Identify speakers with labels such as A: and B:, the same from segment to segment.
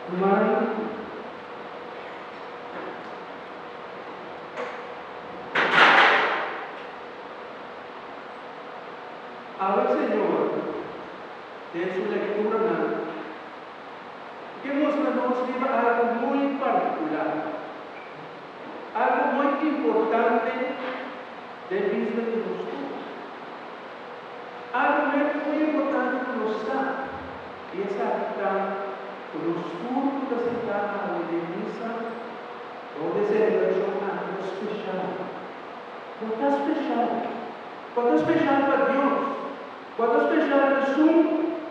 A: Ruman, awe Señor den su lecturanan ke mustra nos riba algo muy particular, algo muy importante den bista di nos tur. Algo muy importante ku nos sa, i esaki ta ku nos tur ku ta sentá awe den misa bou di e selebrashon aki ta speshal. Bo ta speshal. Bo ta speshal pa Dios. Bo ta speshal pa esun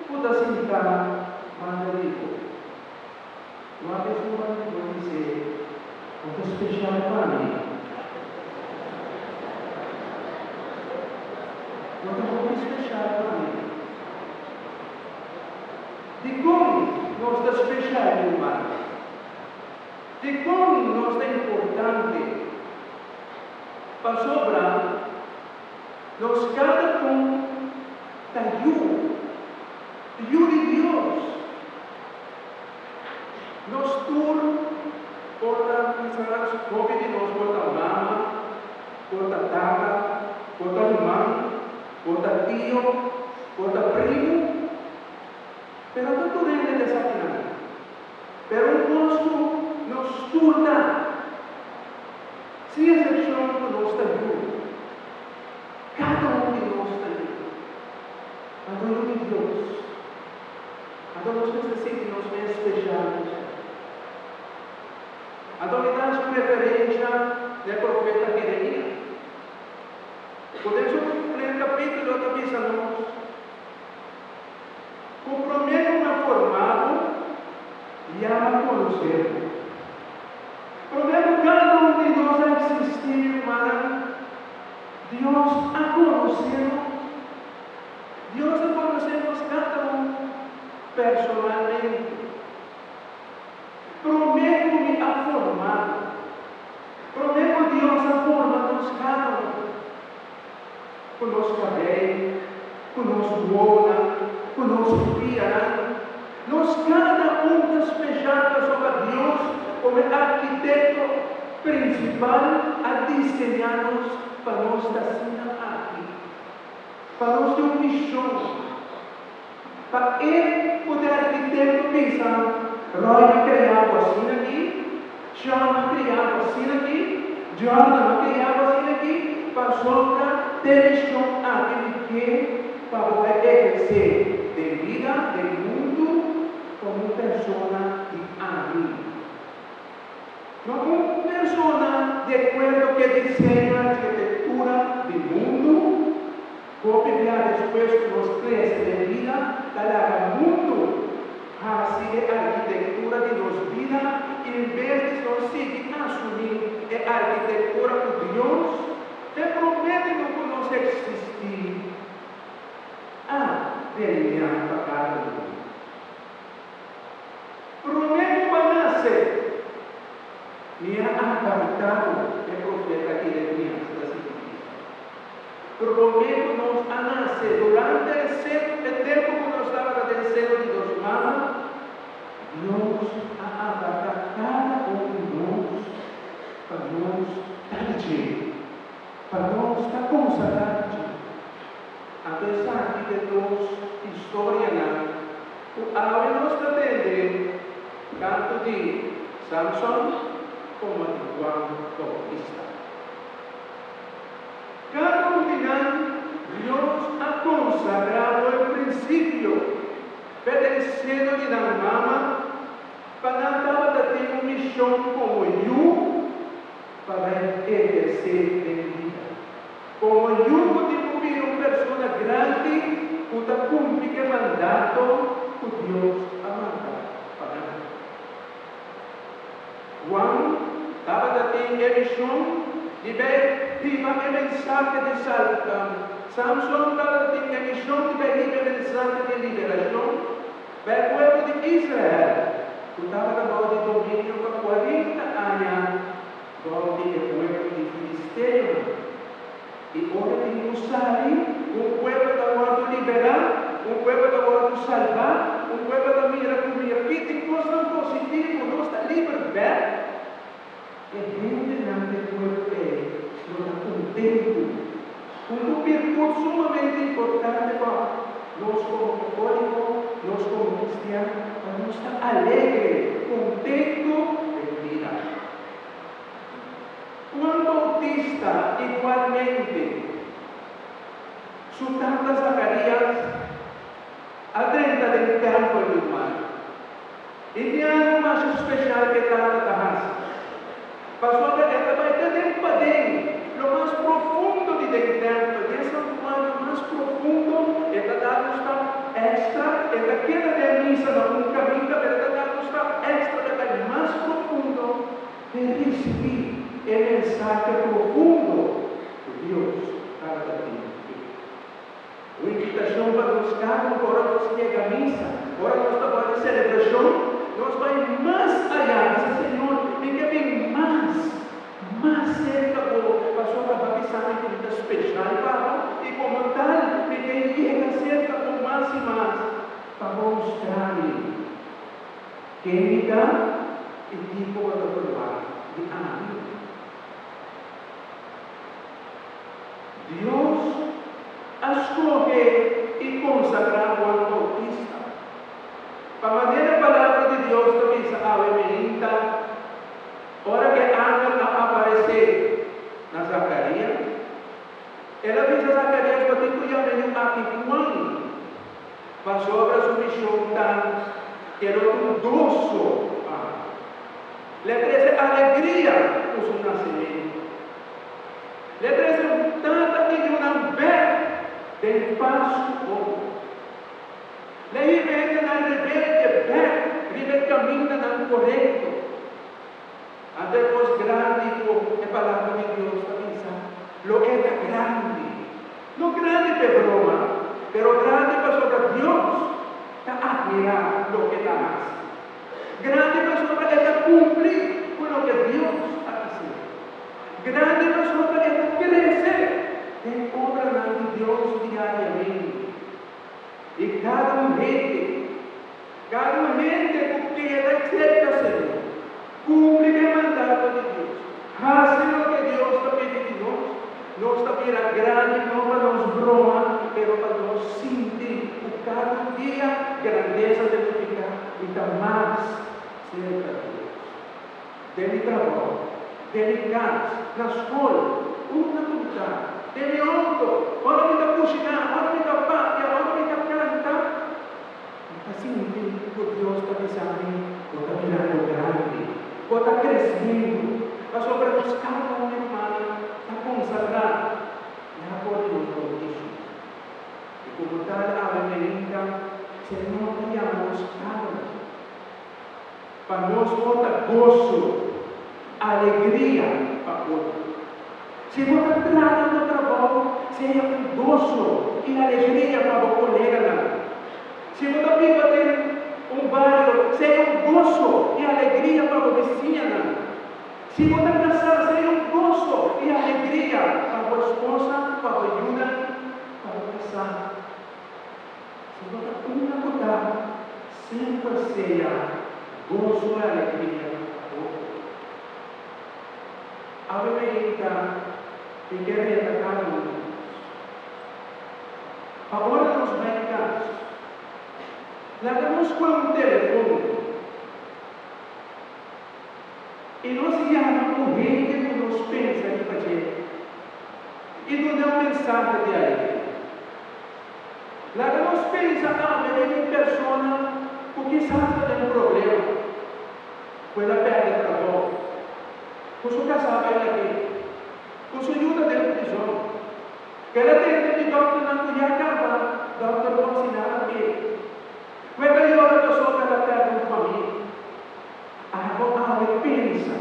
A: ku ta sintá banda di bo. Wak esun banda di bo i bis'é, Bo ta speshal pa mi. Bo ta hopi speshal pa mi. Dikon nos ta speshal, mi rumannan? Dikon nos ta importante? Pasobra nos kada un ta yu, yu di Dios. Nos tur por ta, kisas hopi di nos por ta mama, por ta tata, por ta ruman, por ta tio, por ta primu, pero no tur hende ta esakinan. Pero un kos ku nos tur ta, sin eksepshon ku nos ta yu, kada un di nos ta yu, anto yu di Dios. Anto nos mester sinti nos mes speshal ku esei. Anto mi ta hasi un referensha na e profeta Jeremias, ku den su primer kapítulo ta bisa nos ku promé ku mi a forma bo, ya mi a konosé bo. Promé ku kada un di nos a eksistí, mi rumannan, Dios a konosé nos. Dios a konosé nos kada un personalmente. Promé ku mi a forma bo, promé ku Dios a forma nos kada un, ku nos kabei, ku nos wowonan, ku nos pianan, nos kada un ta speshal pasobra Dios komo e Arkitekto Prinsipal a diseñá nos pa nos ta asina aki. Pa nos tin un mishon. Pa e ku ta e arkitekto bisa, Roy a krea bo asina aki, John a krea bo asina aki, Jordan a krea bo asina aki, pasobra te mishon aki mi ke pa bo a ehersé den bida, den mundu, komo un persona di ami. No un persona di akuerdo ku e diseño arkitektura di mundu. Hopi bia despues ku nos krese den bida ta laga mundu hasi e arkitektura di nos bida en bes di nos sigui asumí e arkitektura ku Dios te promete no ku nos eksistí a delineá pa kada un. Promé ku bo a nase, mi a apartá bo, e profeta Jeremías ta sigui bisa. Promé ku nos a nase, durante e seno, e tempu ku nos tabata den seno di nos mama, Dios a apartá kada un di nos pa nos ta di dje, pa nos ta konsagrá di dje. Anto esaki ta e dos historianan ku awe nos ta tende tantu di Samson komo di Juan Bautista. Kada un di nan Dios a konsagrá for e prinsipio p'e den seno di nan mama pa nan tabata tin un mishon komo yu pa bai ehersé den bida. Komo yu ku tin ku bira un persona grandi ku ta kumpli ku e mandato ku Dios a manda pa nan. Juan tabata tin e mishon di bai hiba e mensahe di Samson tabata tin e mishon di bai hiba e mensahe di liberashon pa e pueblo di Israel ku tabata bou di dominio pa kuarenta aña bou di e pueblo di filisteonan. I ora di nos sali, un pueblo ta wòrdu liberá, un pueblo ta wòrdu salbá, un. birtut sumamente importante pa nos komo katóliko, nos komo kristian, pa nos ta alegre, kontentu den bida. Juan Bautista igualmente, su tata Zakarias a drenta den tèmpel di Juan. I tin algu masha speshal ku e tata ta hasi. Pasobra e ta bai te den paden, lo mas profundo di den tèmpel, den santuario mas profundo, e ta dal un stap èkstra, e ta keda den misa na un kaminda, pero e ta dal un stap èkstra pa e bai mas profundo p'e risibí e mensahe profundo ku Dios tabata tin p'e. Un invitashon pa nos kada un ora nos yega misa, ora nos ta bai di selebrashon, nos bai mas ayá, bisa Señor, mi ke bin mas, mas serka bo, pasobra bo a bisa mi ku mi ta speshal pa bo, i komo tal mi ke yega serka bo mas i mas pa bo mustra mi ken mi ta i kiko bo ta verwagt di ami. Dios a skohe i konsagrá Juan Boutista. Pa manera Palabra di Dios ta bisa awe meinta, ora ku e angel a aparesé na Zakarias, el a bisa Zakarias, Bo tin ku yama e yu aki Juan, pasobra su mishon ta ke lo ta un goso pa bo. Lo trese alegria ku su nasementu. Lo trese un tata i yunan bèk den pas ku otro. Lo hiba hendenan rebelde bèk riba e kamindanan korekto. Anto e kos grandi ku e Palabra di Dios ta bisa, lo e ta grandi. No grandi p'e broma, pero grandi pasobra Dios ta atmirá loke ta hasi. Grandi pasobra e ta kumpli ku loke Dios a bis'é. Grandi pasobra e ta krese den obranan di Dios diariamente. I kada un hende, kada un hende ku keda serka Señor, kumpli ku e mandato di Dios, hasi loke Dios ta pidi di nos, nos ta bira grandi no pa nos broma, pero pa nos sinti ku kada un dia grandesa ta nifiká mi ta mas serka Dios. Den mi trabou, den mi kas, na skol, unda ku mi ta, den mi outo, ora mi ta kushiná, ora mi ta papia, ora mi ta kanta, mi ta sinti ku Dios ta bisa mi, Bo ta birando grandi, bo ta kresiendo, pasobra nos kada un hermana ta konsagrá na for di nos boutismo. I komo tal awe meinta, Señor ta yama nos kada un. Pa nos por ta goso, alegria pa otro. Si bo ta traha na bo trabou, sea un goso i alegria pa bo koleganan. Si bo ta biba den un bario, sea un goso i alegria pa bo bisiñanan. Si bo ta kasá, sea un goso i alegria pa bo esposa, pa bo yunan, pa bo kasá. Si bo ta una ku ta, semper sea goso i alegria pa otro. Awe mainta mi ke reta kada un di nos. Pa ora nos bai kas, laga nos kue un telefon i nos yama un hende ku nos pensa riba dje i duna un mensahe di alegria. Laga nos pensa tambe den un persona ku kisas ta den problema, ku el a pèrdè trabou, ku su kasá bai lag'é, ku su yu ta den prizòn, ku el a tende di dòkternan ku ya kaba dòkter no hasi nada p'e, ku e ta yora pasobra el a pèrdè un famia. Abo awe pensa,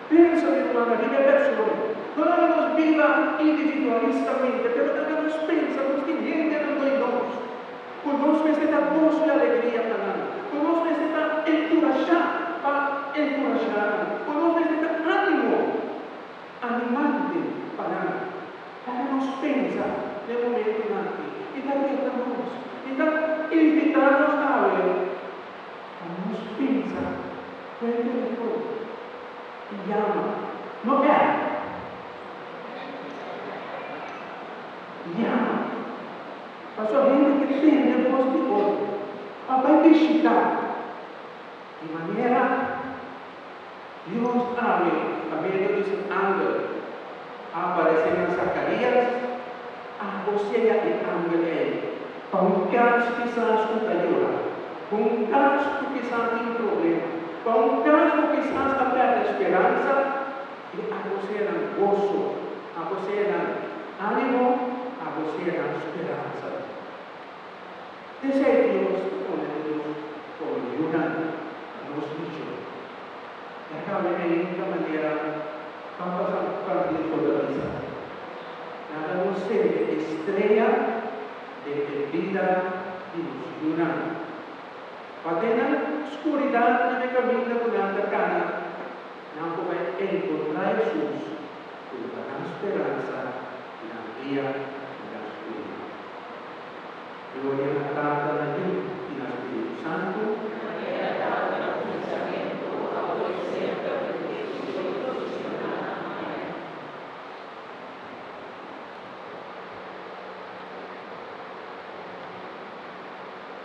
A: pensa mi rumannan riba e persona. No laga nos biba individualistamente, pero laga nos pensa, nos tin hende rondó di nos, ku nos mester ta goso i alegria pa nan, ku nos mester ta enkurashá pa enkurashá nan, ku nos mester ta ánimo, animante pa nan. Laga nos pensa den e momentunan aki i ta reta nos, i ta invitá nos awe. Pa nos pensa frente di tur i yama, no èr. Yama. Pasobra hende ke tende bos di otro, pa bai bishitá. Di manera Dios awe pa medio di su angel a aparesé na Zakarías, abo sea e angel ei pa un kas kisas ku ta yora, pa un kas ku kisas tin problema, pa un kas ku kisas a pèrdè speransa, i abo sea nan goso, abo sea nan ánimo, abo sea nan speransa. P'esei Dios ta pone nos komo yunan pa nos mishon. E a kambia ainda manera Papa San Francisco ta bisa, Laga nos sende e strea den e bida di nos yunan, pa den nan skuridat riba e kaminda ku nan ta kana, nan por bai enkontrá Hesus ku lo ta nan speransa i nan guia den nan skuridat. Gloria na Tata.